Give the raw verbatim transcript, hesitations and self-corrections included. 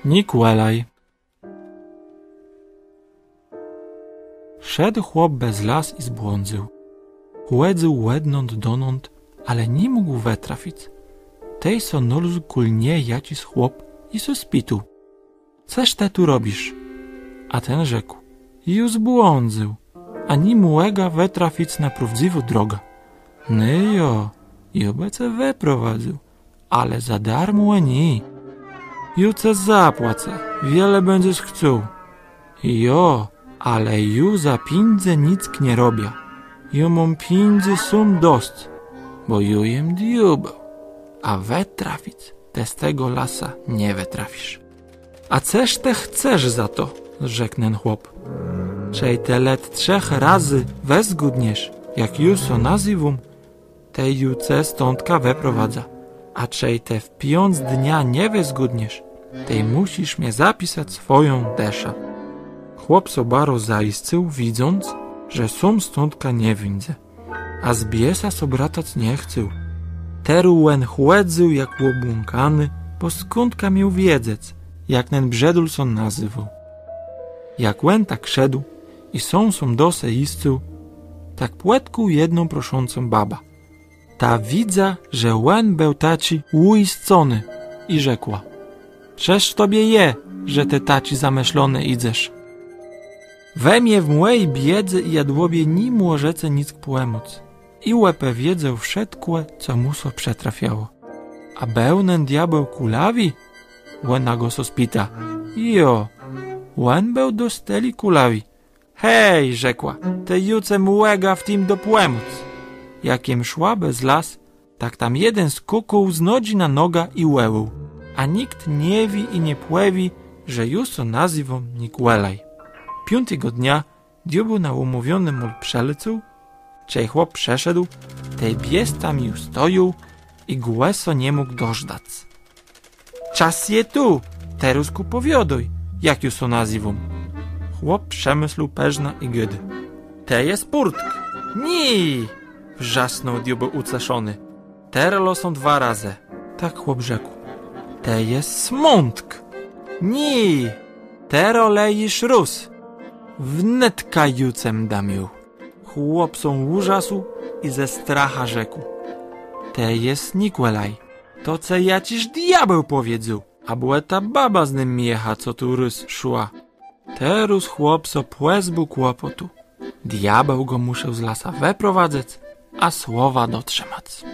Nikòlaj. Szedł chłop bez las i zbłądzył. Chòdzył òdnąd donąd, ale ni mógł wëtrafic. Tej sã nalôzł kòl niegò jaczis chłop i sã spitôł: „Cëż të tu robisz?” A ten rzekł: „Jô zbłądzył, a ni mògã wëtrafic na prôwdzëwą drogã.” „No jo, jô bë ce wëprowadzył, ale za darmò nié.” „Jô ce zapłacã, wiele bãdzesz chcôł.” „Jo, ale jô za pieniãdze nick nie robiã. Jô móm pieniãdzy sóm dosc, bò jô jem diôbéł, a wëtrafic të z tegò lasa nie wëtrafisz.” „A cëż të chcesz za to?” rzekł nen chłop. „Czej të le trzech razy wëzgòdniesz, jak jô sã nazywóm, tej jô ce stądka wëprowadzã. A czej të w piãc dnia nie wëzgòdniesz, tej mùszisz mie zapisac swòją dëszã.” Chłop sã baro zajiscył, widząc, że sóm stądka nie wińdze. A z biesã sã bratac nie chcôł. Terô òn chòdzył jak òbłąkóny, bò skądka miôł wiedzec, jak nen brzëdôl sã nazywôł. Jak òn tak szedł i sóm sã do se jiscył, tak pòtkôł jedną proszącą babã. Ta widza, że òn béł taczi ùjiscony, i rzekła: „Cëż tobie je, że të taczi zamëslony jidzesz?” „Wë mie w mòji biédze i jadłobie ni mòżece nick pòmòc.” I òpòwiedzôł wszëtkò, co mù sã przëtrafiało. „A béł nen diôbéł kùlawi?” òna gò sã spita. „Jo, òn béł dosc tëli kùlawi.” „Hej,” rzekła, „tej jô ce mògã w tim dopòmòc.” Jak jem szła bez las, tak tam jeden skôkôł z nodżi na nogã i wòłôł: „A nicht nie wié i nie pòwié, że jô sã nazywóm Nikòlaj.” Piątégò dnia diôbéł na ùmówiony môl przëlecôł. Czej chłop przëszedł, tej bies tam ju stojôł i gò sã ni mógł dożdac. „Czas je tu, terôzkù pòwiôdôj, jak jô sã nazywóm.” Chłop przemëslôł përznã i gôdô: „Të jes Pùrtk.” „Nié!” wrzasnął diôbéł ùceszony. „Terô le sóm dwa razë.” Tak chłop rzekł: „Të jes Smãtk.” „Nié! Terô le jesz rôz. Wnetka jô ce mdã miôł.” Chłop sã ùrzasł i ze strachã rzekł: „Të jes Nikòlaj. To ce jaczis diôbéł pòwiedzôł, abò ta baba z nym miechã, co tu rôz szła.” Terôz chłop sã pòzbéł kłopòtu. Diôbéł gò mùszôł z lasa wëprowadzëc, a słowa dotrzëmac.